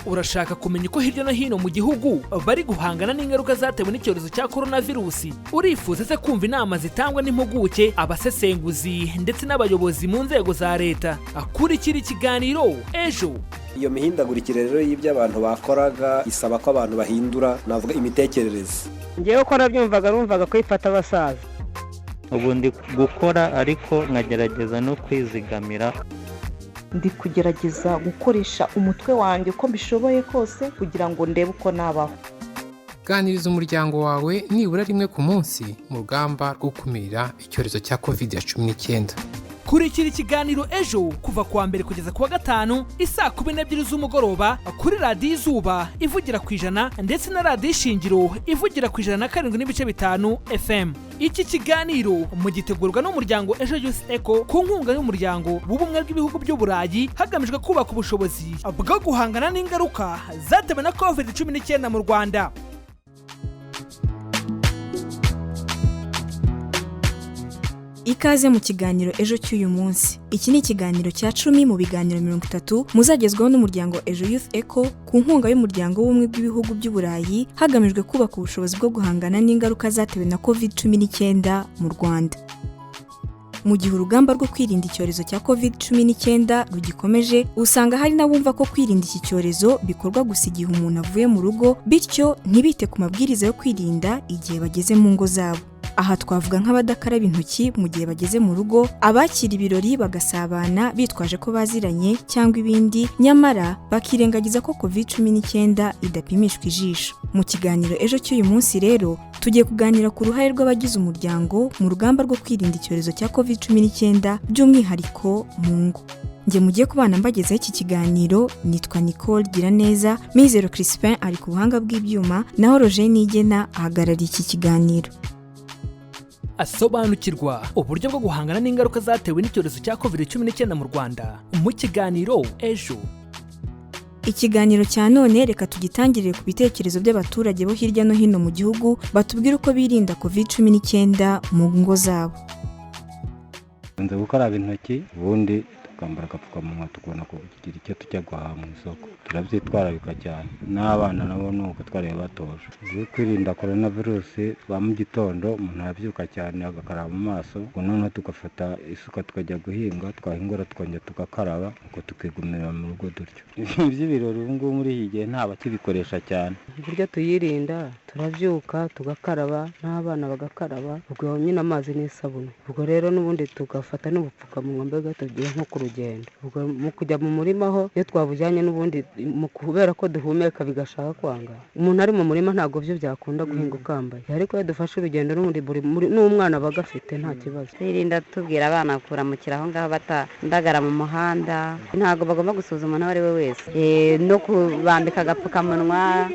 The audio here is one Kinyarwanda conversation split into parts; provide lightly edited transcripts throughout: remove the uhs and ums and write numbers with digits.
Urashaka kumenya uko hirya no hino mu gihugu bari guhangana n'ingaruka zatewe n'icyorezo cya korona virusi? Urifuza se kumva inama zitangwa n'impuguke, abasesenguzi ndetse n'abayobozi mu nzego za leta? Kurikira ikiganiro Ejo. Iyo mihindagurikire rero y'ibyo abantu bakoraga isaba ko abantu bahindura, navuga, imitekerereze. Ngewe ko nabyumvaga, numvaga ko ifata abasaza. Ubu ndi gukora ariko nkagerageza no kwizigamira. Ndi kugerageza gukoresha umutwe wanjye uko mbishoboye kose kugira ngo ndebe uko nabaho. Ganiriza umuryango wawe nibura rimwe ku munsi mu rugamba rwo gukumira icyorezo cya COVID-19. Kurikira ikiganiro Ejo kuva kuwa mbere kugeza kuwa gatanu isaa 12 z'umugoroba kuri Radiyo Izuba ivugira ku 100 ndetse na Radiyo Ishingiro ivugira ku 107.5 FM. Iki kiganiro mugitegurwa n'umuryango Ejo Youth Eco ku nkunga y'Umuryango w'Ubumwe bw'Ibihugu by'Uburayi, hagamijwe kubaka ubushobozi bwo guhangana n'ingaruka zatewe na COVID-19 mu Rwanda. Ikaze mu kiganiro Ejo cy'uyu munsi. Iki ni ikiganiro cya 10 mu biganiro 30 muzagezwaho n'umuryango Ejo Youth Eco ku nkunga y'Umuryango w'Ubumwe bw'Ibihugu by'Uburayi, hagamijwe kubaka ubushobozi bwo guhangana n'ingaruka zatewe na COVID-19 mu Rwanda. Mu gihe urugamba rwo kwirinda icyorezo cya COVID-19 rugikomeje, usanga hari n'abumva ko kwirinda iki cyorezo bikorwa gusa igihe umuntu avuye mu rugo, bityo ntibite ku mabwiriza yo kwirinda igihe bageze mu ngo zabo. Aha twavuga nk'abadakaraba intoki mu gihe bageze mu rugo, abakira ibirori bagasabana bitwaje ko baziranye cyangwa ibindi, nyamara bakirengagiza ko COVID-19 idapimishwa ijisho. Mu kiganiro Ejo cy'uyu munsi rero, tugiye kuganira ku ruhare rw'abagize umuryango mu rugamba rwo kwirinda icyorezo cya COVID-19, by'umwihariko mu ngo. Njye mugiye kubana mbagezaho iki kiganiro nitwa Nicole Giraneza. Mizero Crispin ari ku buhanga bw'ibyuma, naho Roger Nigena ahagarariye iki kiganiro. Asobanukirwa uburyo bwo guhangana n'ingaruka zatewe n'icyorezo cya COVID-19 mu Rwanda mu kiganiro Ejo. Ikiganiro cya none reka tugitangirire ku bitekerezo by'abaturage bo hirya no hino mu gihugu, batubwire uko birinda COVID-19 mu ngo zabo. Nze gukaraba intoki, ubundi tukambara agapfukamunwa, tukabona kugira icyo tujya guhaha mu isoko. Turabyitwararika cyane, n'abana nabo ni uko twariye batoje. Uzi kwirinda korona virusi ba mu gitondo umuntu arabyuka cyane agakaraba mu maso, ubwo noneho tugafata isuka tukajya guhinga, twahingura tukongera tugakaraba, ubwo tukigumira mu rugo dutyo. Iby'ibirori ubu ngubu muri iki gihe nta bakibikoresha cyane. Uburyo tuyirinda, turabyuka tugakaraba n'abana bagakaraba, ubwo nyine amazi n'isabune, ubwo rero n'ubundi tugafata n'ubupfukamunwa, mbega tugiye nko ku rugendo. Ubwo mu kujya mu murima ho, iyo twabujyanye n'ubundi kubera ko duhumeka bigashaka kwanga, umuntu ari mu murima ntabwo byo byakunda guhinga ukambaye, ariko iyo dufashe urugendo n'ubundi n'umwana aba agafite nta kibazo. Twirinda tubwira abana kuramukira aho ngaho, batandagara mu muhanda, ntabwo bagomba gusuzuma umuntu uwo ari we wese, no kubambika agapfukamunwa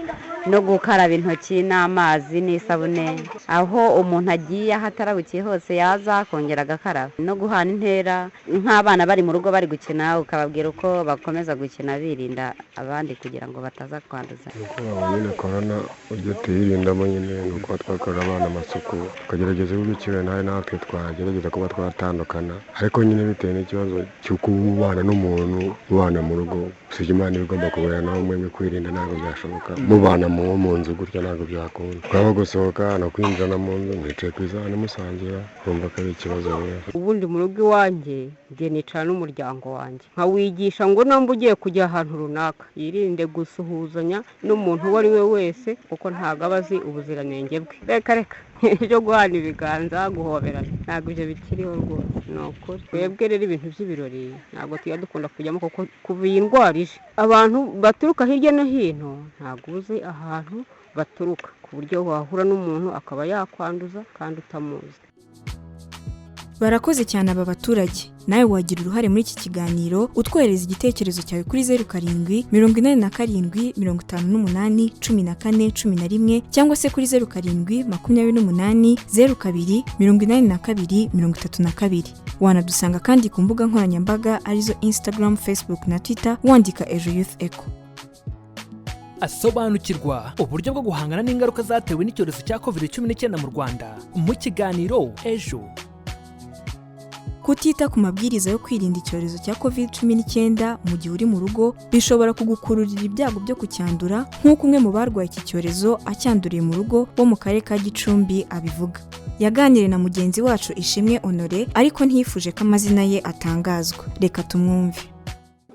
no gukaraba intoki n'amazi n'isabune. Aho umuntu agiye, aho atarabukiye hose, yaza akongera agakaraba, no guhana intera nk'abana bari mu rugo bari gukina, ukababwira uko bakomeza gukina birinda abandi kugira ngo bataza kwanduza. Nuko nyine korona uburyo tuyirindamo nyine ni uko twakorera abana amasuku, tukagerageza uburyo ki nawe natwe twagerageza kuba twatandukana, ariko nyine bitewe n'ikibazo cy'uko ubana n'umuntu ubana mu rugo, usibye Imana iba igomba kubera nawe mwemwe, kwirinda ntabwo byashoboka mubana mu nzu gutya, ntabwo byakunda. Twaba gusohoka no kwinjirana mu nzu, mwicaye ku isahani musangira, urumva ko ari ikibazo rero. Ubundi mu rugo iwanjye njye nicara n'umuryango wanjye nkawigisha ngo namba ugiye kujya ahantu runaka yirinde gusuhuzanya n'umuntu uwo ari we wese, kuko ntabwo aba azi ubuziranenge bwe. Reka reka, ibyo guhana ibiganza, guhoberana, ntabwo ibyo bikiriho rwose, ni ukuri. Twebwe rero ibintu by'ibirori ntabwo tujya dukunda kujyamo, kuko kuva iyi ndwara ije abantu baturuka hirya no hino, ntabwo uzi ahantu baturuka ku buryo wahura n'umuntu akaba yakwanduza kandi utamuzi. Barakoze cyane aba baturage. Nawe wagira uruhare muri iki kiganiro utwohereza igitekerezo cyawe kuri 0787581411, cyangwa se kuri 0728028232. Wanadusanga kandi ku mbuga nkoranyambaga arizo Instagram, Facebook na Twitter, wandika Ejo Youth Eco. Asobanukirwa uburyo bwo guhangana n'ingaruka zatewe n'icyorezo cya COVID-19 mu Rwanda mu kiganiro Ejo. Kutita ku mabwiriza yo kwirinda icyorezo cya COVID-19 mu gihe uri mu rugo bishobora kugukururira ibyago byo kucyandura, nk'uko umwe mu barwaye iki cyorezo acyanduriye mu rugo wo mu karere ka Gicumbi abivuga. Yaganiriye na mugenzi wacu Ishimwe Honore, ariko ntiyifuje ko amazina ye atangazwa. Reka tumwumve.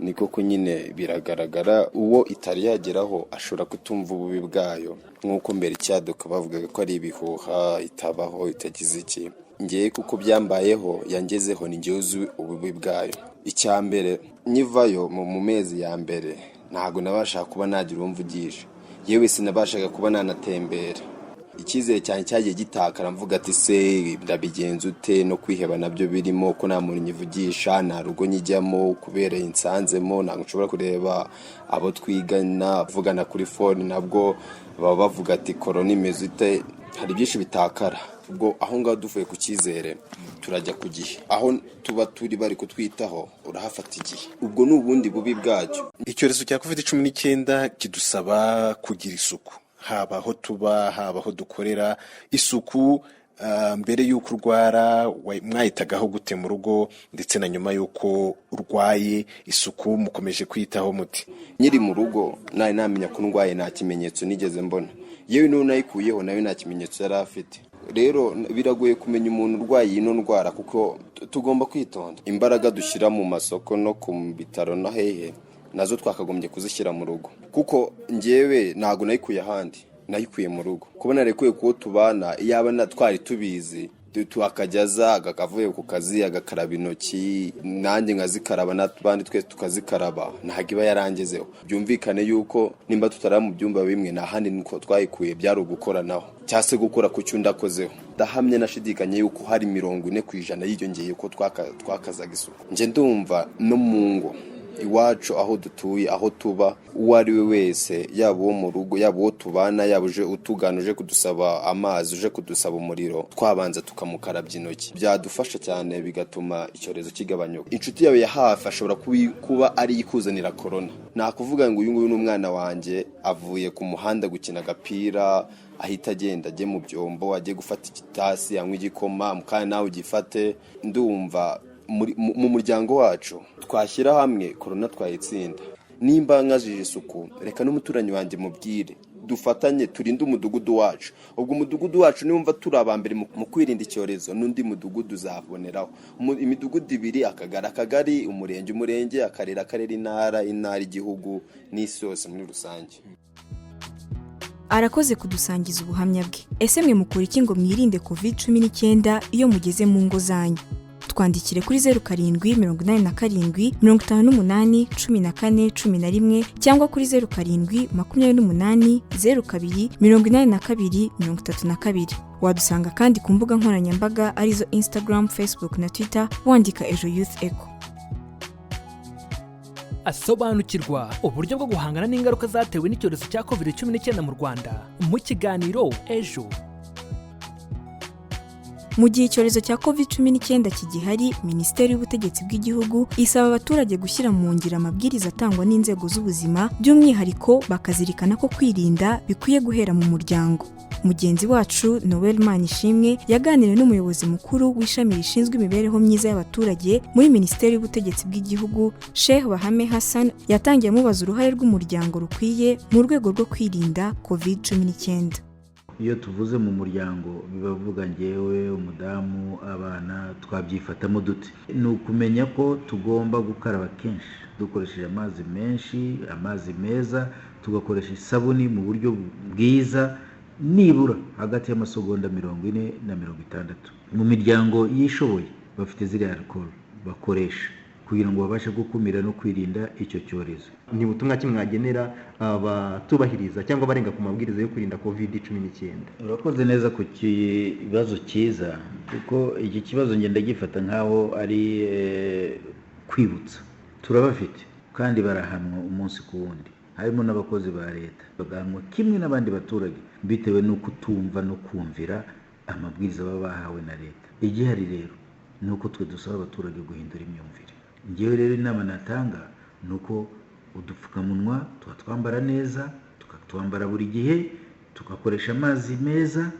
Ni koko nyine biragaragara, uwo itari yageraho ashobora kutumva ububi bwayo, nk'uko mbere icyaduka bavugaga ko ari ibihuha, itabaho, itagize iki. Ngewe kuko byambayeho, yangezeho, ni ngewe uzi ububi bwayo. Icya mbere, nyivayo mu mezi ya mbere ntabwo nabashaga kuba nagira uwo mvugisha, yewe sinabashaga kuba nanatembera. Icyizere cyane cyagiye gitakara, mvuga ati: "Se ndabigenza ute?" No kwiheba nabyo birimo, ko nta muntu nyivugisha, nta rugo nyijyamo kubera insanzemo, ntabwo nshobora kureba abo twigana, vugana kuri phone nabwo baba bavuga ati: "Korona imeze ute?" Hari byinshi bitakara. Ubwo aho ngaho duvuye ku cyizere, turajya ku gihe aho tuba turi bari kutwitaho, urahafata igihe, ubwo ni ubundi bubi bwacyo. Icyorezo cya COVID-19 kidusaba kugira isuku, haba aho tuba, haba aho dukorera isuku. Mbere y'uko urwara mwayitagaho gute mu rugo, ndetse na nyuma y'uko urwaye isuku mukomeje kwitaho muti? Nkiri mu rugo nari namenya ko ndwaye, nta kimenyetso nigeze mbona, yewe n'uwo nayikuyeho nawe nta kimenyetso yari afite. Rero biragoye kumenya umuntu urwaye ino ndwara, kuko tugomba kwitonda. Imbaraga dushyira mu masoko no ku bitaro no hehe, nazo twakagombye kuzishyira mu rugo, kuko ngewe ntabwo nayikuye ahandi, nayikuye mu rugo. Kuba narekuye kuwo tubana, iyaba na twari tubizi, akajya aza akavuye ku kazi agakaraba intoki, nanjye nkazikaraba, n'abandi twese tukazikaraba, ntabwo iba yarangezeho. Byumvikane yuko nimba tutaraba mu byumba bimwe, nta handi nuko twayikuye, byari ugukoranaho cyangwa se gukora ku cyo undi akozeho. Ndahamya nashidikanye yuko hari 40% yiyongeye ko twakazaga isuku. Njye ndumva no mu ngo iwacu, aho dutuye, aho tuba, uwo ari we wese, yaba uwo mu rugo, yaba uwo tubana, yaba uje utugana, uje kudusaba amazi, uje kudusaba umuriro, twabanza tukamukarabya intoki, byadufasha cyane, bigatuma icyorezo kigabanyuka. Inshuti yawe ya hafi ashobora kuba ari ikuzanira korona. Nakuvuga ngo uyu nguyu ni umwana wanjye, avuye ku muhanda gukina agapira, ahita agenda ajye mu byombo, ajye gufata igitasi anywe igikoma, kandi nawe ugifate. Ndumva mu muryango wacu twashyira hamwe, korona twayitsinda. Nimba nkajije isuku, reka n'umuturanyi wanjye mubwire, dufatanye turinde umudugudu wacu. Ubwo umudugudu wacu niwumva turi aba mbere mu kwirinda icyorezo, n'undi mudugudu uzaboneraho. Imidugudu ibiri, akagari, akagari, umurenge, umurenge, akarere, akarere, intara, intara, igihugu n'isi yose muri rusange. Arakoze kudusangiza ubuhamya bwe. Ese mwe mukora iki ngo mwirinde COVID-19 iyo mugeze mu ngo zanyu? Twandikire kuri 0787581411 cyangwa kuri 0728028232. Wadusanga kandi ku mbuga nkoranyambaga arizo Instagram, Facebook na Twitter, wandika Ejo Youth Echo. Asobanukirwa uburyo bwo guhangana n'ingaruka zatewe n'icyorezo cya COVID-19 mu Rwanda mu kiganiro Ejo. Mu gihe icyorezo cya COVID-19 kigihari, Minisiteri y'Ubutegetsi bw'Igihugu isaba abaturage gushyira mu ngiro amabwiriza atangwa n'inzego z'ubuzima, by'umwihariko bakazirikana ko kwirinda bikwiye guhera mu muryango. Mugenzi wacu Noel Manishimwe yaganiriye n'umuyobozi mukuru w'ishami rishinzwe imibereho myiza y'abaturage muri Minisiteri y'Ubutegetsi bw'Igihugu, Sheikh Bahame Hassan. Yatangiye amubaza uruhare rw'umuryango rukwiye mu rwego rwo kwirinda COVID-19. Iyo tuvuze mu muryango, bibavuga ngewe, umudamu, abana, twabyifatamo dute? Ni ukumenya ko tugomba gukaraba kenshi dukoresheje amazi menshi, amazi meza, tugakoresha isabuni mu buryo bwiza, nibura hagati y'amasegonda 40 na 60. Mu miryango yishoboye bafite ziriya alcool bakoresha kugira ngo babashe gukumira no kwirinda icyo cyorezo. Ni ubutumwa ki mwagenera abatubahiriza cyangwa barenga ku mabwiriza yo kwirinda COVID-19? Urakoze neza ku kibazo cyiza, kuko iki kibazo ngenda gifata nk'aho ari kwibutsa. Turabafite kandi barahanwa umunsi ku wundi, harimo n'abakozi ba leta bagahanwa kimwe n'abandi baturage, bitewe no kutumva no kumvira amabwiriza baba bahawe na leta. Igihari rero ni uko twe dusaba abaturage guhindura imyumvire. Ngewe rero inama natanga ni uko udupfukamunwa tuba twambara neza, tukatwambara buri gihe, tugakoresha amazi meza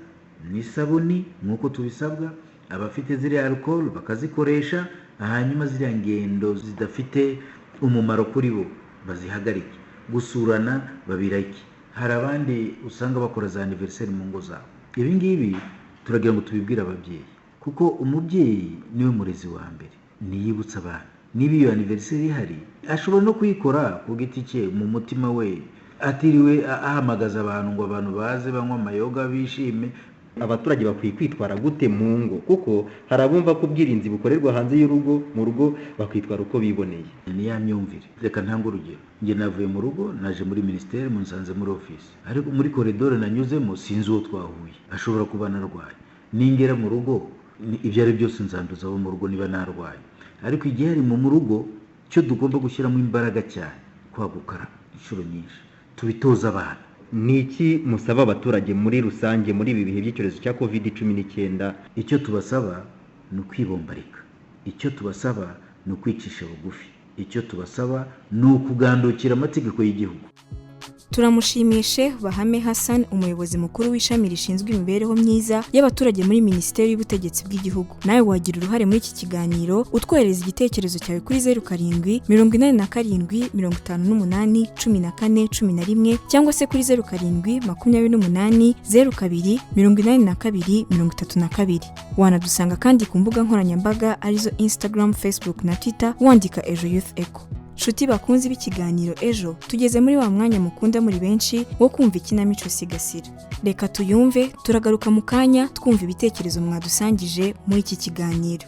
n'isabuni nk'uko tubisabwa, abafite ziriya alcool bakazikoresha. Hanyuma ziriya ngendo zidafite umumaro kuri bo bazihagarike, gusurana babireke. Hari abandi usanga bakora za anniversaire mu ngo zabo. Ibi ngibi turagira ngo tubibwire ababyeyi, kuko umubyeyi niwe murezi wa mbere, niyibutsa abana. Niba iyo anniversaire ihari, ashobora no kuyikora ku giti cye mu mutima we, atiriwe ahamagaza abantu ngo abantu baze banywe amayoga bishime. Abaturage bakwiye kwitwara gute mu ngo? Kuko hari abumva ko ubwirinzi bukorerwa hanze y'urugo, mu rugo bakitwara uko biboneye. Ni ya myumvire. Reka ntange urugero. Njye navuye mu rugo, naje muri minisiteri, munsanze muri ofisi, ariko muri koridoro nanyuzemo sinzi uwo twahuye, ashobora kuba anarwaye. Ningera mu rugo, ibyo ari byose nzanduza abo mu rugo niba narwaye. Ariko igihe ari mu rugo, cyo tugomba gushyiramo imbaraga cyane, kwagukara inshuro nyinshi, tubitoza abana. Ni iki musaba abaturage muri rusange muri ibi bihe by'icyorezo cya COVID-19? Icyo tubasaba ni ukwibombarika, icyo tubasaba ni ukwicisha bugufi, icyo tubasaba ni ukugandukira amategeko y'igihugu. Turamushimishe Bahame Hassan, umuyobozi mukuru w'ishami rishinzwe imibereho myiza y'abaturage muri Minisiteri y'Ubutegetsi bw'Igihugu. Nawe wagira uruhare muri iki kiganiro, utwohereza igitekerezo cyawe kuri 07 87 58 14 11 cyangwa se kuri 07 28 02 82 32. Wanadusanga kandi ku mbuga nkoranyambaga arizo Instagram, Facebook na Twitter, wandika Ejo Youth Echo. Nshuti bakunzi b'ikiganiro Ejo, tugeze muri wa mwanya mukunda muri benshi wo kumva ikinamico Sigasira. Reka tuyumve, turagaruka mu kanya twumva ibitekerezo mwadusangije muri iki kiganiro.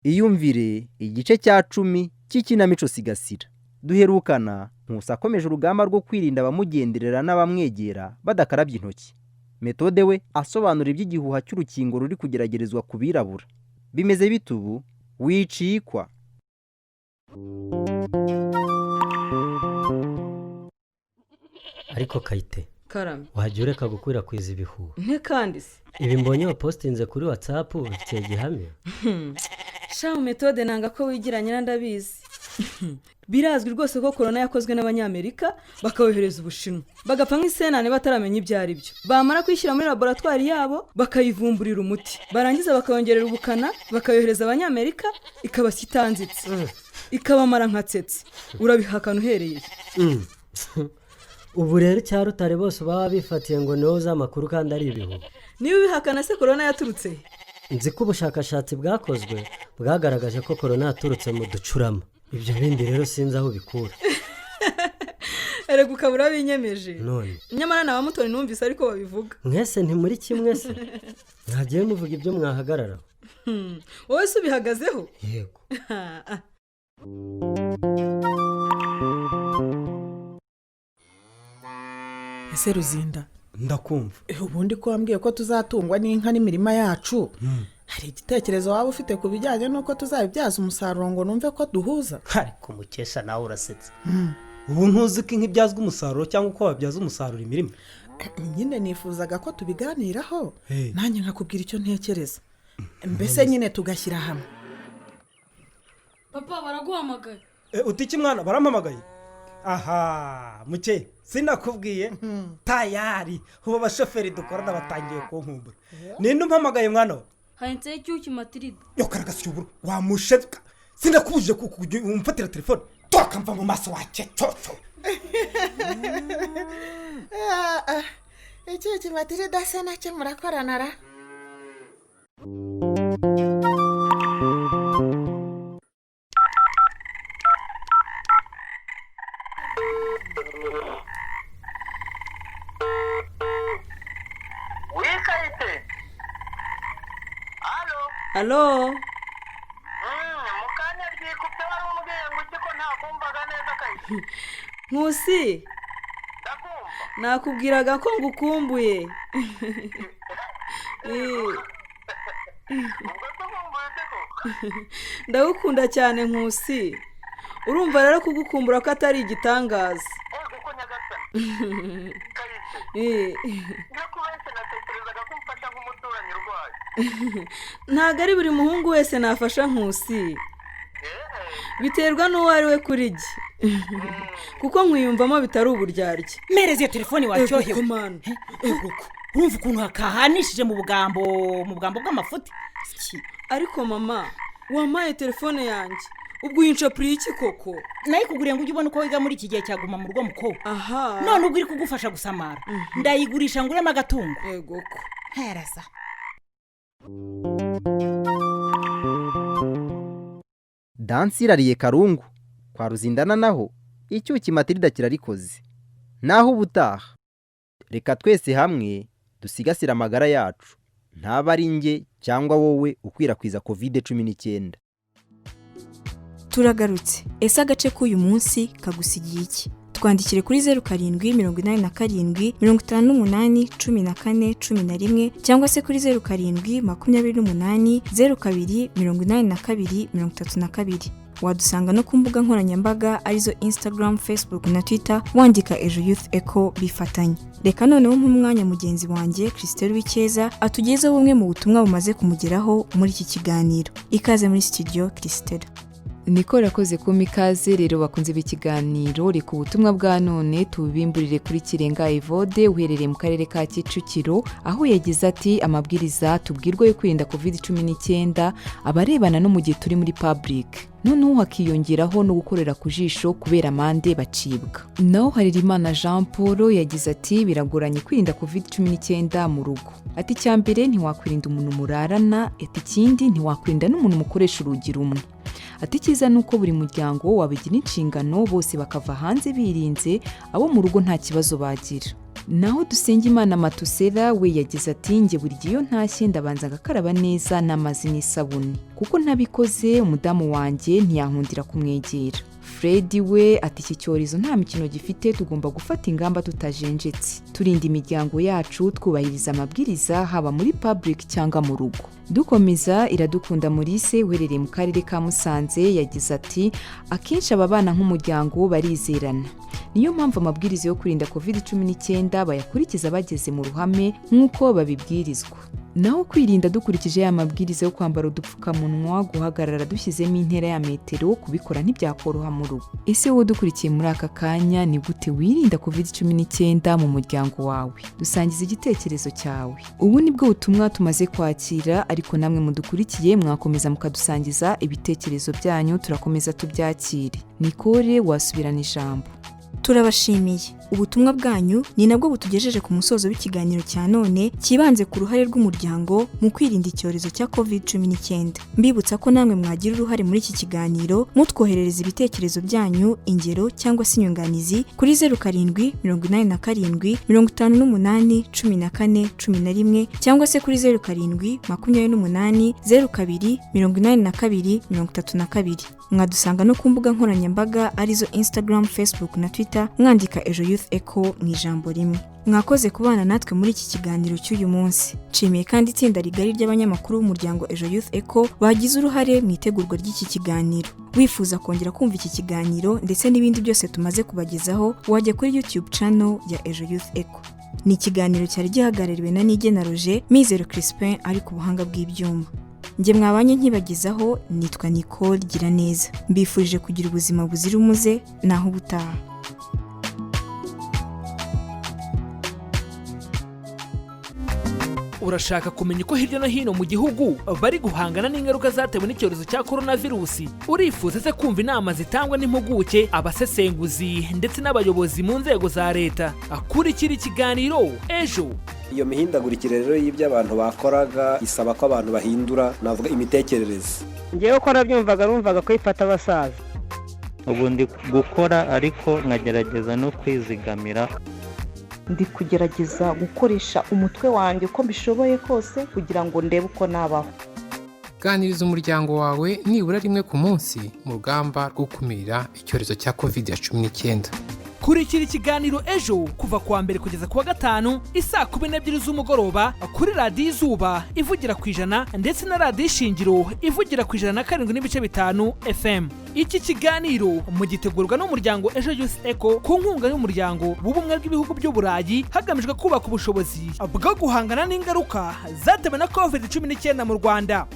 Iyumvire igice cya 10 cy'ikinamico Sigasira. Duherukana Nkusi akomeje urugamba rwo kwirinda abamugenderera n'abamwegera badakarabye intoki. Metode we asobanura iby'igihuha cy'urukingo ruri kugeragerezwa ku birabura. Bimeze bitubu wicikwa. Ariko Kayite, Karame. wajya ureka gukwirakwiza ibihuha. Nte kandi se? Ibi mbonye wapositinze kuri WhatsApp bifitiye gihamya. Shamu Metode, nanga ko wigira nyirandabizi. Birazwi rwose ko korona yakozwe n'Abanyamerika bakayohereza Ubushinwa, bagapfa nk'isenane bataramenya ibyo ari byo. Bamara kuyishyira muri laboratwari yabo bakayivumburira umuti, barangiza bakayongerera ubukana, bakayohereza Abanyamerika, ikabasya itanzitse, ikabamara nka tsetse. Urabihakana uhereye he? Ubu rero icya Rutare bose baba bifatiye ngo niwo uzi amakuru kandi ari ibihuha. Niba ubihakana se korona yaturutse he? Nzi ko ubushakashatsi bwakozwe bwagaragaje ko korona yaturutse mu ducurama. Ibyo bindi rero sinzi aho bikura. Erega ukaba urabinyemeje. None Nyamara na ba Mutoni numvise ariko babivuga. Mwese ntimuri kimwe se? Mwagiye muvuga ibyo mwahagararaho. Wowe se ubihagazeho? Yego. Ese Ruzinda, Ndakumva. Ubundi ko wambwiye ko tuzatungwa n'inka n'imirima yacu, hari igitekerezo waba ufite ku bijyanye n'uko tuzabibyaza umusaruro ngo numve ko duhuza? Ariko Mukesha, nawe urasetse. Ubu ntuzi ko inka ibyazwa umusaruro cyangwa uko babyaza umusaruro imirima? Nyine nifuzaga ko tubiganiraho, Hey. nanjye nkakubwira icyo ntekereza, mbese nyine tugashyira hamwe. Papa, baraguhamagaye. Uti iki mwana? Barampamagaye? Aha muke, sinakubwiye tayari ubu abashoferi dukorana batangiye kunkumbura. Ninde umpamagaye mwana we? Handitseho Icyuki Matirida. Yokaragasuye wamushe, sinakubujije kujya umfatira telefone? Toka mva mu maso wake coco. Icyuki Matirida se nacyo murakorana ra? Wikayite. Alo. Mukanya ryikubye, wari umbwiye ngo iki ko ntakumvaga neza, Kayite? Nkusi, nakubwiraga ko ngukumbuye. Ndagukunda cyane Nkusi. Urumva rero kugukumbura ko atari igitangaza. Nyakubahwa, natekerezaga ko umfasha nk'umuturanyi urwaye. Ntabwo ari buri muhungu wese nafasha Nkusi, biterwa n'uwo ari we kuri jye, kuko nkwiyumvamo bitari uburyarya. Mpereza iyo telefone waryohewe. Ego mana. Ego, urumva ukuntu hakahanishije mu bugambo bw'amafuti. Ariko mama, Wampaye telefone yanjye, ubwo uyincapuriye iki koko? Nayikuguriye ngo ujye ubona uko wiga muri iki gihe cyaguma mu rugo, mukobwa. Aha. None ubwo iri kugufasha gusamara, ndayigurisha nguremo agatungo. Yego ko. Hereza. Dansi irariye karungu kwa Ruzindana, naho icyuki Matilda kirarikoze. Naho ubutaha, reka twese hamwe dusigasire amagara yacu, ntaba ari njye cyangwa wowe ukwirakwiza COVID-19. Turagarutse. Ese agace k'uyu munsi kagusigiye iki? Twandikire kuri 0787581411 cyangwa se kuri 0728028232. Wadusanga no ku mbuga nkoranyambaga arizo Instagram, Facebook na Twitter, wandika Ejo Youth Echo bifatanye. Reka noneho nk'umwanya mugenzi wanjye Christelle Wikeza atugezeho bumwe mu butumwa bumaze kumugeraho muri iki kiganiro. Ikaze muri studio, Christelle. Niko rakoze kuma ikaze. Rero bakunze ikiganiro, reka ubutumwa bwa none tubimburire kuri Kirenga Evode uherereye mu karere ka Kicukiro, aho yagize ati: "Amabwiriza tubwirwa yo kwirinda COVID-19 abarebana no mu gihe turi muri public, noneho hakiyongeraho no gukorera ku jisho kubera amande bacibwa." Naho Harerimana Jean Paul yagize ati: "Biragoranye kwirinda COVID-19 mu rugo." Ati: "Icya mbere ntiwakwirinda umuntu murarana." Ati: "Ikindi ntiwakwirinda n'umuntu mukoresha urugi rumwe." Ati: "Icyiza ni uko buri muryango wabigira inshingano, bose bakava hanze birinze, abo mu rugo nta kibazo bagira." Naho Dusengimana Matusera we yagize ati: "Njye buri gihe iyo ntashye ndabanza ngakaraba neza n'amazi n'isabune, kuko ntabikoze umudamu wanjye ntiyankundira kumwegera." Fred we ati: "Iki cyorezo nta mikino gifite, tugomba gufata ingamba tutajenjetse, turinda imiryango yacu, twubahiriza amabwiriza haba muri public cyangwa mu rugo." Dukomeza, Iradukunda Maurice uherereye mu karere ka Musanze yagize ati: "Akenshi aba bana nk'umuryango barizerana, niyo mpamvu amabwiriza yo kwirinda COVID-19 bayakurikiza bageze mu ruhame nk'uko babibwirizwa. Naho kwirinda dukurikije ya mabwiriza yo kwambara udupfukamunwa, guhagarara dushyizemo intera ya metero, kubikora ntibyakoroha mu rugo." Ese wowe dukurikiye muri aka kanya, ni gute wirinda COVID-19 mu muryango wawe? Dusangiza igitekerezo cyawe. Ubu ni bwo butumwa tumaze kwakira, ariko namwe mudukurikiye mwakomeza mukadusangiza ibitekerezo byanyu, turakomeza tubyakire. Nicole, wasubirana ijambo. Turabashimiye. Ubutumwa bwanyu ni nabwo butugejeje ku musozo w'ikiganiro cya none cyibanze ku ruhare rw'umuryango mu kwirinda icyorezo cya COVID-19. Mbibutsa ko namwe mwagira uruhare muri iki kiganiro mutwoherereza ibitekerezo byanyu, ingero cyangwa se inyunganizi kuri 0787581411 cyangwa se kuri 0728028232. Mwadusanga no ku mbuga nkoranyambaga arizo Instagram, Facebook na Twitter, mwandika Ejo Youth Echo mu ijambo rimwe. Mwakoze kubana natwe muri iki kiganiro cy'uyu munsi. Nshimiye kandi itsinda rigari ry'abanyamakuru b'umuryango Ejo Youth Echo bagize uruhare mu itegurwa ry'iki kiganiro. Wifuza kongera kumva iki kiganiro ndetse n'ibindi byose tumaze kubagezaho, wajya kuri YouTube channel ya Ejo Youth Echo. Ni ikiganiro cyari gihagarariwe na Nigena Roger, Mizero Crispin ari ku buhanga bw'ibyuma. Njye mwabanye nkibagezaho nitwa Nicole Giraneza. Mbifurije kugira ubuzima buzira umuze, naho ubutaha. Urashaka kumenya uko hirya no hino mu gihugu bari guhangana n'ingaruka zatewe n'icyorezo cya coronavirusi? Urifuza se kumva inama zitangwa n'impuguke, abasesenguzi ndetse n'abayobozi mu nzego za leta? Akurikira ikiganiro Ejo. Iyo mihindagurikire rero y'ibyo abantu bakoraga isaba ko abantu bahindura, navuga, imitekerereze. Ngewe uko nabyumvaga, numvaga ko ifata abasaza. Ubu ndi gukora ariko nkagerageza no kwizigamira. Ndi kugerageza gukoresha umutwe wanjye uko mbishoboye kose kugira ngo ndebe uko nabaho. Ganiriza umuryango wawe nibura rimwe ku munsi mu rugamba rwo gukumira icyorezo cya COVID-19. Kurikira ikiganiro Ejo kuva kuwa mbere kugeza kuwa gatanu isaa 12 z'umugoroba kuri Radiyo Izuba ivugira ku 100 ndetse na Radiyo Ishingiro ivugira ku 107.5 FM. Iki kiganiro mugitegurwa n'umuryango Ejo Youth Echo ku nkunga y'umuryango w'ubumwe bw'ibihugu by'Uburayi, hagamijwe kubaka ubushobozi bwo guhangana n'ingaruka zatewe na COVID-19 mu Rwanda.